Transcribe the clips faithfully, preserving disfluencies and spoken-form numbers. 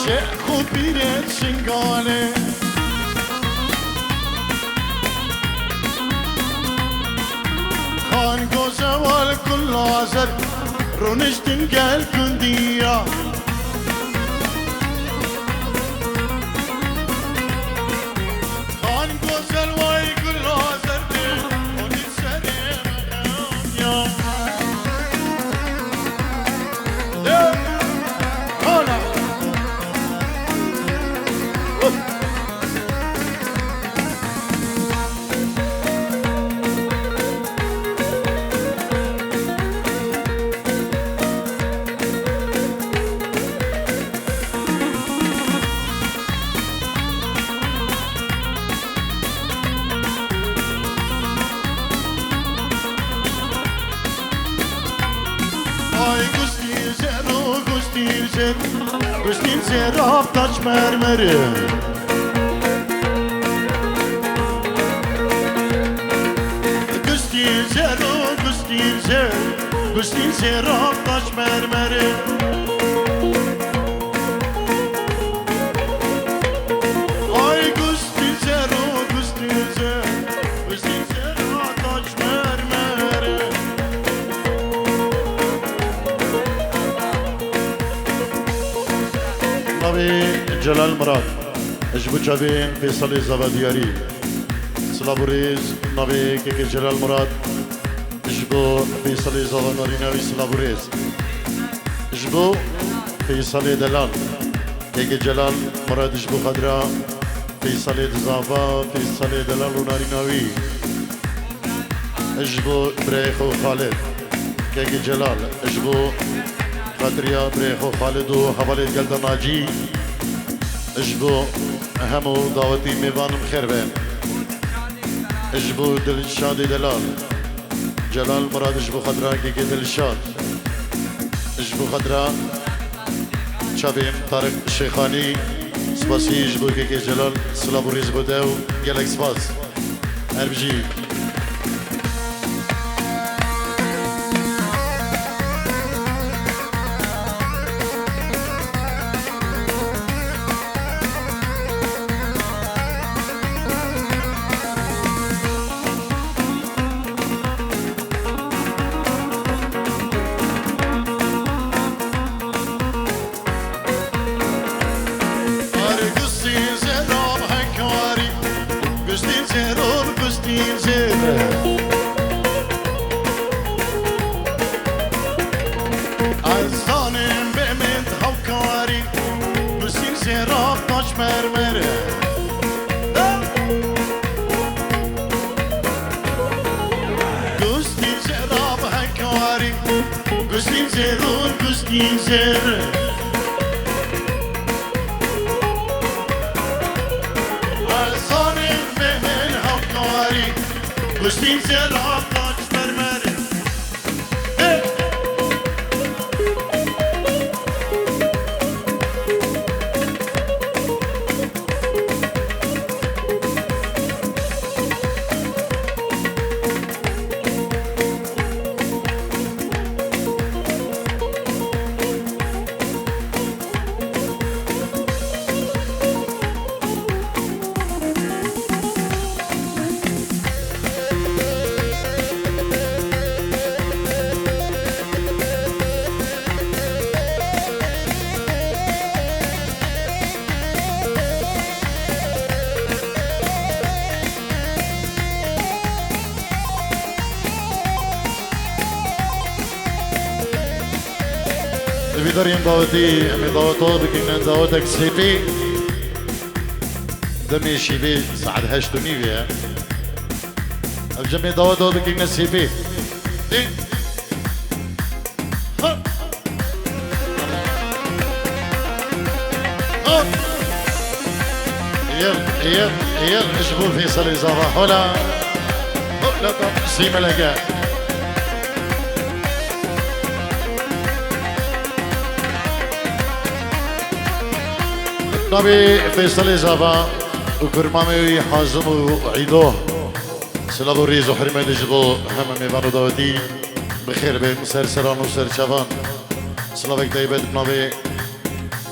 Şêx û pîrên Şingalê. Xan Gozewal Gul Lazer rûniştin gel gundiya. Xan Gozel way Gul Lazer dê, onî serê mexemya. Hey! Hala! Ay gustî zero, gustî zer, gustî zera taç mermeri. Gustî zero, gustî zer, gustî zera taç mermeri. Ay gustî zero, gustî zer, gustî zera taç mermeri. Navê Celal Murat. Ji bo çavên Feysalê Zava Diyarî. Silav û rêz navê kekê Celal Murat. Ji bo Feysalê Zava Narîna wî silav û rêz. Ji bo Feysalê Delal. Kekê Celal Murat ji bo xatira Feysalê Zava, Feysalê Delal û Narîna wî. Ji bo birayê xwe Xalid. Kekê Celal, ji bo xatiriya birayê xwe Xalid û hevalê Gelda Nacî. Ji bo hemû dawetî mêvan bi xêr be. Ji bo Dilşadê Delal. Celal Murad ji bo xatira kekê Dilşad. Ji bo xatira çavê Tarık Şêxanî. Spasî ji bo kekê Celal. Silav û rêz bo te û gelek spas. Her bijî. Gustîn Zêr a hekarî, Gustîn Zêr û Gustîn Zêr. Ez zanim bê min hewkarî, Gustîn Zêr a taç mermer. Gustîn Zêr a hekarî, Gustîn Zêr û Gustîn Zêr. Erzanê mehên hewkarî, Gustîn Zêr a taç mermer. Hey! Hêvîdarên dawetî, em ê daweta dikine dawetek sêpê. Demê şîvê saet heşt û nîvê ye. Ev cemê daweta dikine sêpê. Ê. Ha. Hop! Yel, yel, yel, ji bo Feysalê Zava. Hola! Hola, sîmelege. Navê Feysalê Zava û kurmamê wî Hazim û Îdo. Silav û rêz û hurmet ji bo heme mêvan û dawetî. Bi xêr bin ser seran û ser çavan. Silavek taybet bi navê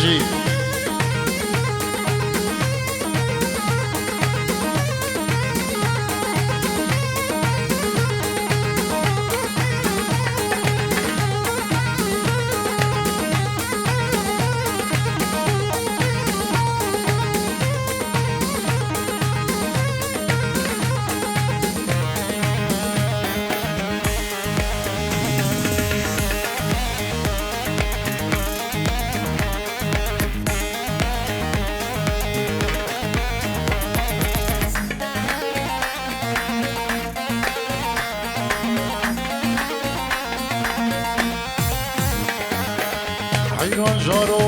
Jî. Heyran jaro.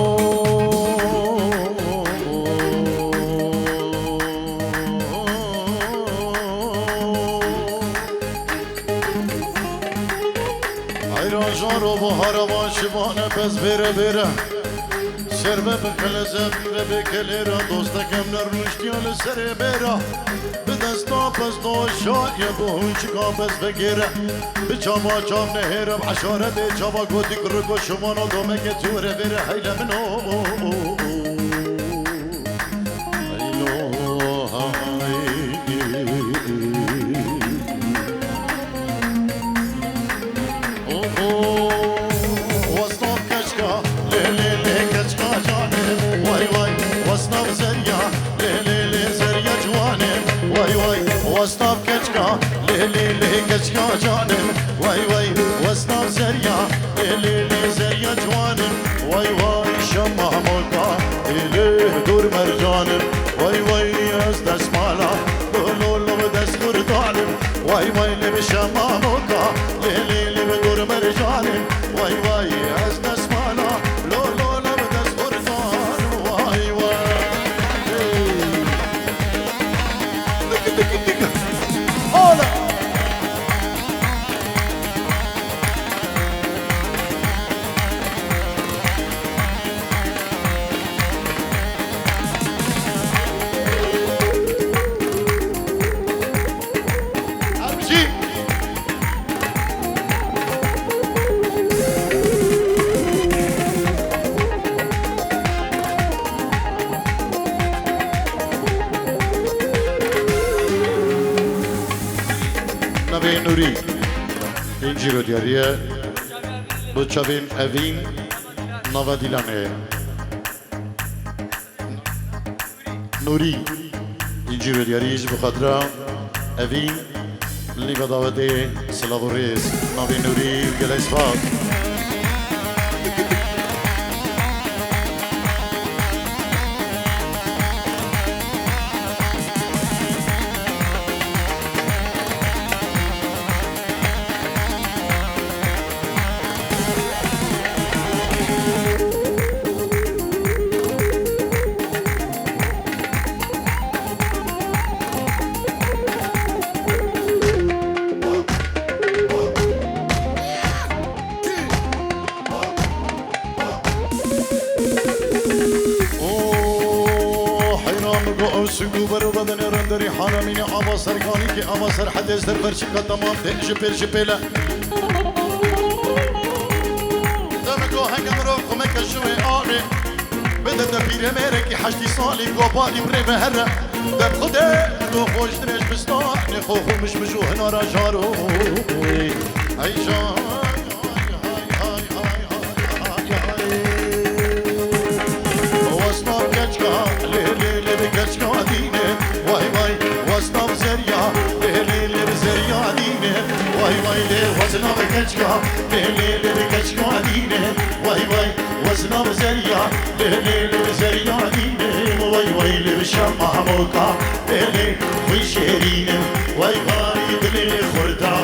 Heyran jaro, bahara van şivane pez bêre bêre. Ser ve bi qelezem ve bi kelêra, dostekem ne rûştiya li serê bêra. Bi desta pez doşa ye, bi hûncika pez vegêre. Bi çava çav nehêre, bi eşaretê çava gotik riko şivano domeke tûre vêre heyle min o. Oho, westav keçka, lê, lê, lê, keçka canê, way, way, westav zerya, lê, lê, lê, zerya ciwanê, way, way, westav keçka, lê, lê, lê, keçka canê, way, way, westav zerya, lê, lê, lê, zerya ciwanê, way, way, şema moka, lê, lê, dur mercanê, way, way, ez destmala, lo, lo, lo, dest xurdanim, way, way, lê bi şema moka, lê, lê, lê, bi dur mercanim, way, way, ez destmala, lo, lo, lo, bi dest xurdanim, way, way. Hey. Tıkı, tıkı, tıkı. Ola. Navê Nûrî. Încîro diyarî ye. Bi çavên evîn nava Dîlanê. Nûrî. Încîro diyarî ji bo xatira evîn. Li nîva dawetê silav û rêz. Navê Nûrî gelek spas. Oh, heyran go ew sing û ber û bedenê renderî haramîne ava serkanî ki ava serhedê ser verçika tamam de ji pêr ji pêle. Deme go henge mirov xumeke şiwê avê. Bide de pîrê mêrekî heştî salî, goparî birê ve here. De bi Xwedê min do xweş dirêj bistanê xwe xwe mij mij û hinara jaro. Hey jan. Wesnav keçka, lê, lê, lê, lê, keçka dîne. Way, way, wesnav zerya, lê, lê, lê, lê, zerya dîne. Way, way, lê, wesnav keçka, lê, lê, lê, lê, keçka dîne. Way, way, wesnav zerya, lê, lê, lê, lê, zerya dîne. Way, way, lê, şema moka, lê, lê, xwî şêrînim. Way, way, dilê xurda.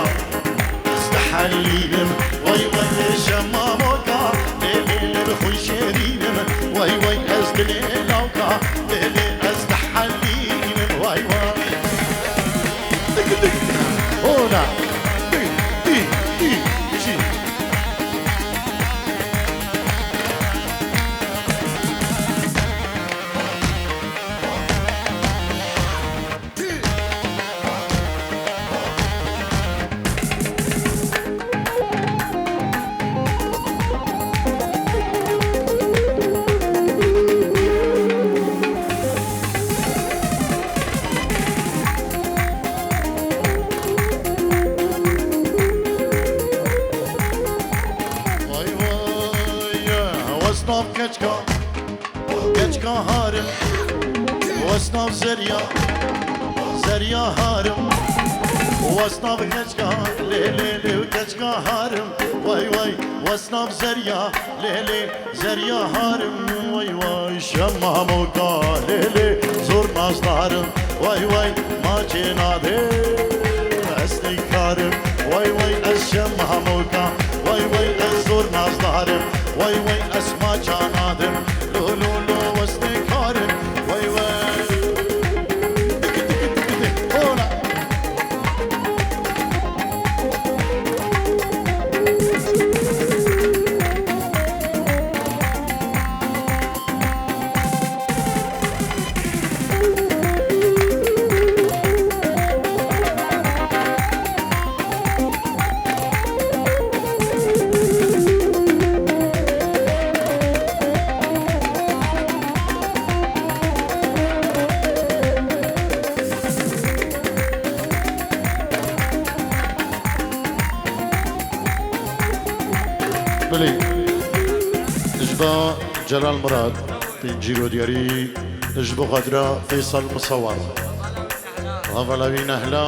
Ez dihelînim, way, way, şema moka, lê, lê, lê, bi xwe şêrînim, way, way, ez dilê lawka, lê, lê, ez dihelînim, way, way. Dik, dik, ona, di, di, di, jî. Wesnav zerya, zerya harim. Wesnav keçka, lê, lê, lê, keçka harim. Way, way, wesnav zerya, lê, lê, zerya harim. Way, way, şema moka, lê, lê, zor nazdarim. Way, way, maçê nadê, ez nikarim. Way, way, ez şema moka. Way, way, ez zor nazdarim. Way, way, ez maça nadim. Lo, lo, lo, ez nikarim. Vay vay. Tiki tiki tiki tiki. Hola. Bilî, ji ba Celal Murad, pêncî rodiyarî, ji bo xatira Fêsal Musawar. Hevala wî nehla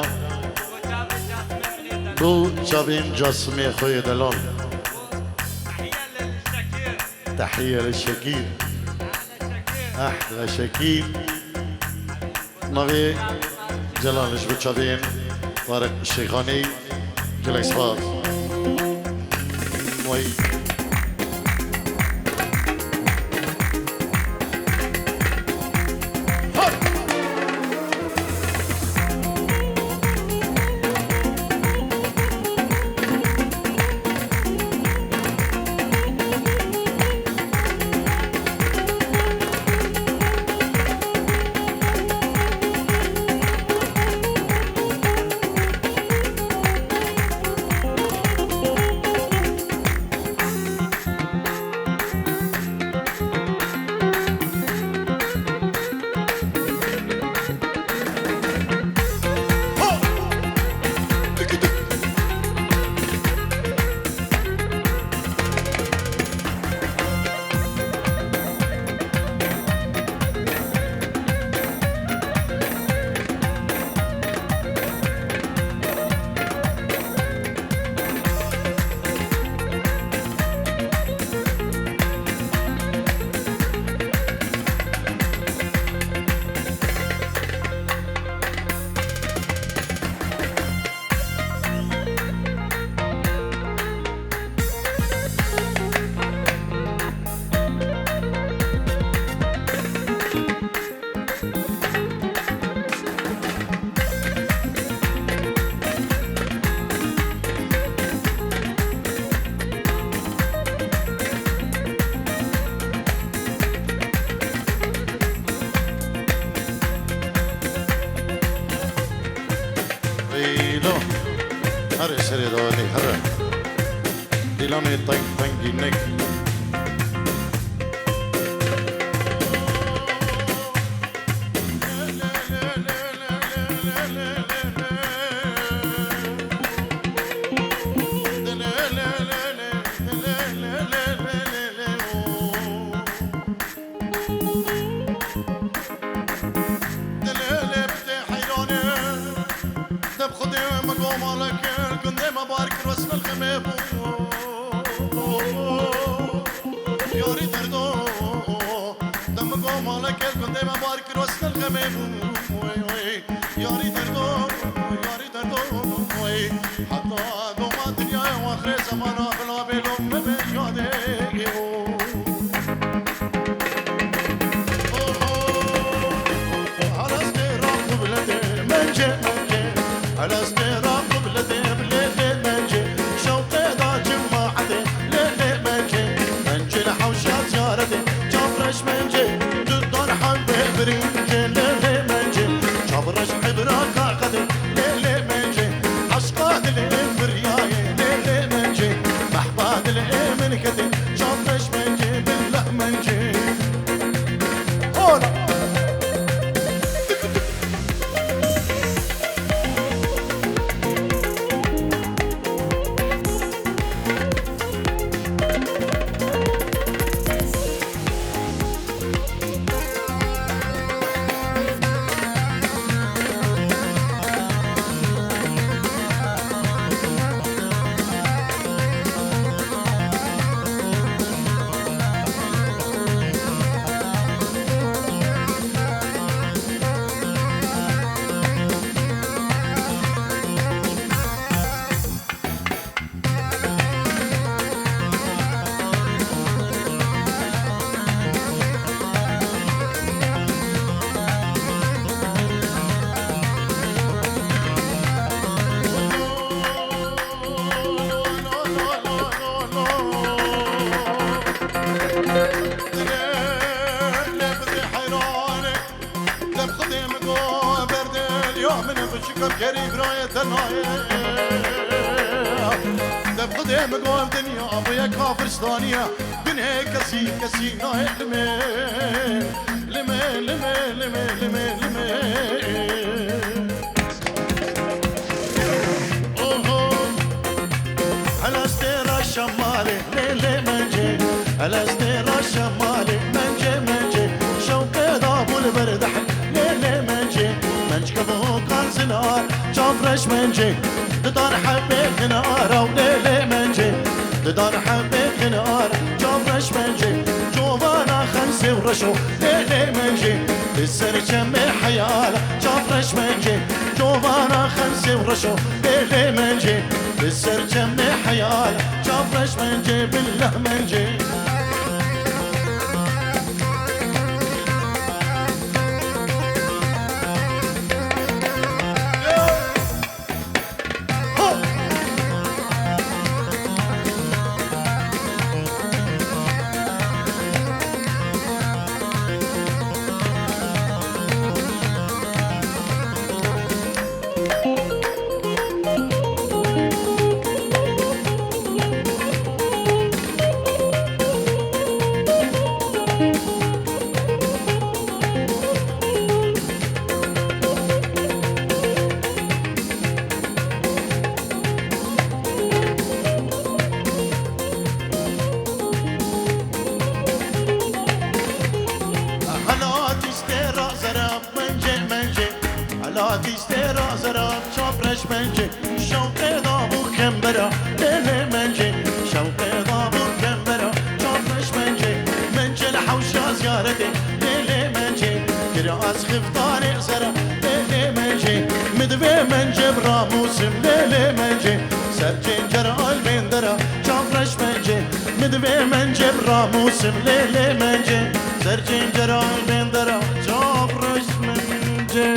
bo çavên Casimê xwe yê delal. Tehiye li Şekîr. Ehla Şekîr. Navê Celal ji bo çavên Tarek Şêxanî, gelek spas. Way. Vîlo. Here serê dawetê, here. Dîlanê teng tengînek. Dilê lê bi tê heyranê. Te bi Xwedê min gomalek kir, gundê me bar kir, wesmil xemê bû. Yarî derdo. Te min gomalek kir, gundê me bar kir, wesmil xemê bû. Yarî derdo, yarî derdo. Heta doma dinyaya wan xê zemana bila bêlo me be yadê. Helestê ra qibletê, mence, mence. Helestê ra qibletê, bilê lê mence. Şewqê da cemaetê, lê lê mence. Mence li hewşa ziyaretê, çavreş mence. Dudar hembe birince, lê lê mence. Çavreş hibra kaqetê, lê lê mence. Eşqa dilê firyayê, lê lê mence. Mehba dilê min ketê, çavreş mence, billah mence. Hola. Biçûka kerî birayê te nayê. Te bi Xwedê min got dinya bûye kafiristaniye. Binê kesî, kesî nayê limê. Limê, limê, limê, limê, limê. Oho. Helestê reşa malê, lê lê mencê. Helestê reşa malê, mencê, mencê. Şewqê da bû li ber dehl, lê lê mencê. Menc kevokan zinar, çavreş mencê. Didan hebê xinar, ew lê lê mencê. Didan hebê xinar, çavreş mencê. Covana xensê û reşo, lê lê mencê. Li ser çemê heyal, çavreş mencê. Covana xensê û reşo, lê lê mencê. Li ser çemê heyal, çavreş mencê, billah mencê. Hela dîstê ra zerab mencê mencê. Hela dîstê ra zerab çavreş mencê. Şewqê da bû kembera lê lê mencê. Şewqê da bû kembera çavreş mencê. Mencê li hewşa ziyaretê lê lê mencê. Kira ez xiftanê zera lê lê mencê. Min divê mencê bi ramûsim lê lê mencê. Ser cêncera almêndera çavreş mencê. Min divê mencê bi ramûsim lê lê mencê. Ser cêncera almêndera çavreş mencê.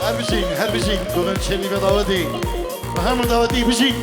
Her bijîn, her bijîn. Gulên Çelî ve dawetî. Hemû dawetî bijîn.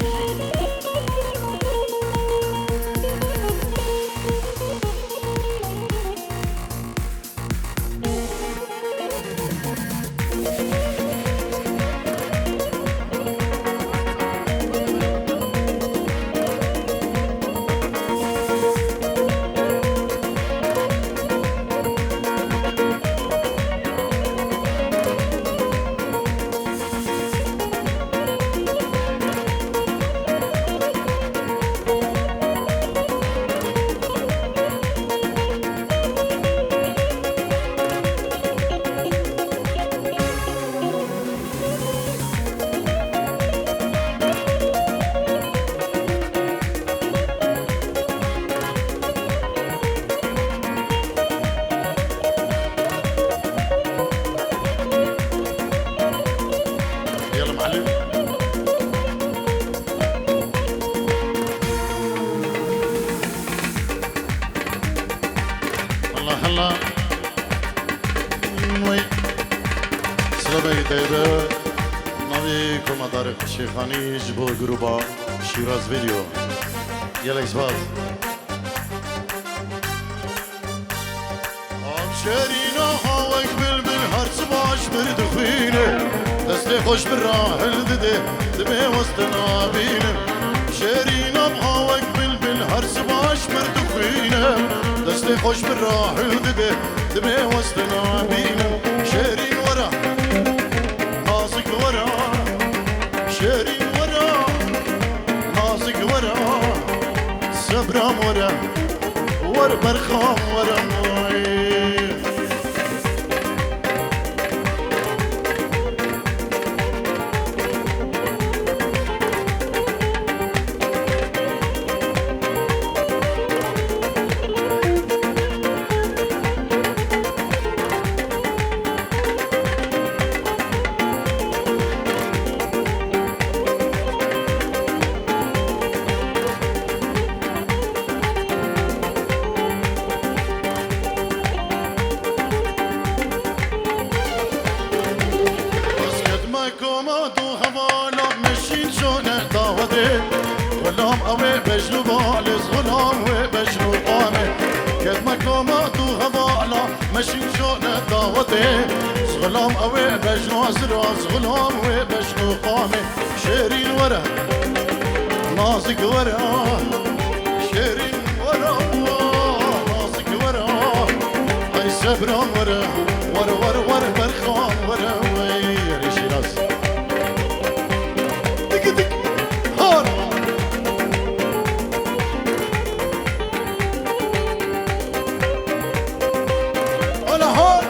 يلا معلم. الله الله. Wê. Silavekî taybet. Navê Koma Tarîk Şêxanî ji bo grûba Şîraz Video. Gelek spas. Şêrîna ha wek bilbil her siba ji mir dixwîne. Destê xwe ji min re hildide, dibê weste nabîne. Şêrîna ha wek bilbil her siba ji mir dixwîne. Destê xwe ji min re hildide, dibê weste nabîne. Şêrîn were, nazik were, şêrîn were, nazik were, sebram were. Wer berxan were may. Şone dawetê, xulam ew ê bejn û balê, xulam wê bejn û qamê. Kedme koma tu hevala, meşîn şone dawetê, xulam ew ê bejn û zira, xulam wê bejn û qamê. Şêrîn were, nazik were, şêrîn were, nazik were. Ay sebran were, were, were, were, berxan were, wey, yerê Şîraz. Tiki tik, har. Ola har.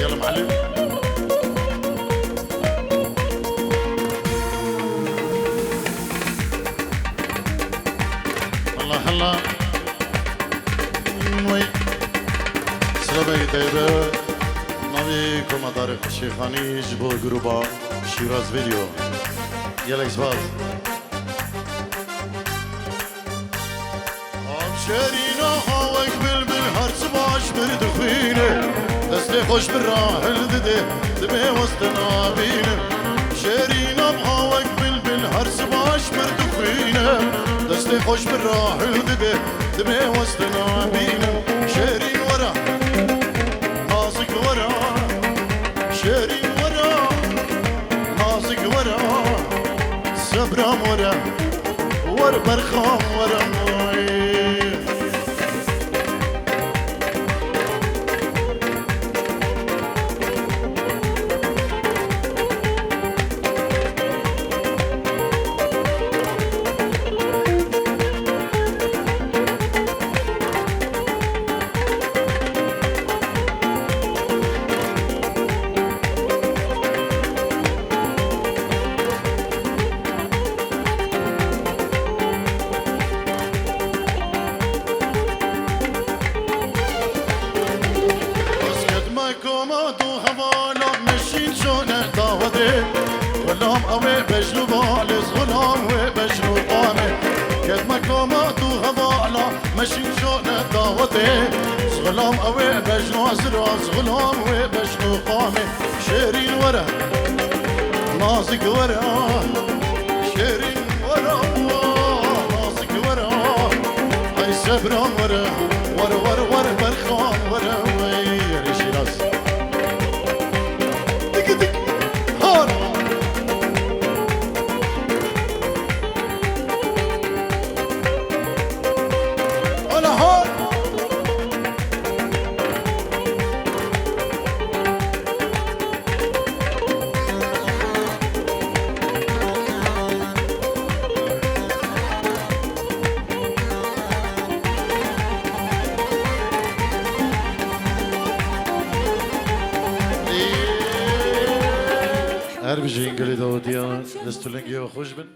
يلا معلم. الله الله. Wî. Silavekî teybe. Navê Koma Tarîq Şêxanî ji bo gruba Şîraz Video. Gelek spas. Şêrîna hawek bilbil her sibaş bir dixwîne. Destê xweş bir rahil dide, dibê weste nabîne. Şêrîna hawek bilbil her sibaş bir dixwîne. Destê xweş bir rahil dide, dibê weste nabîne. Şêrîn were, nazik were, şêrîn were, nazik were, sebram were. Were berxan were. Koma tu hevala meşîn şone dawetê. Xulam ew ê bejn û balê, xulam wê bejn û qamê. Kedme koma tu hevala meşîn şone dawetê. Xulam ew ê bejn û zira, xulam wê bejn û qamê. Şêrîn were, nazik were, şêrîn were, nazik were. Ay sebran were, were, were, were, berxan were, wey, yerê Şîraz. Tiki tik, har. Ola har. Her bijîn gelê dawetiya, dest û lingê we xweş bin.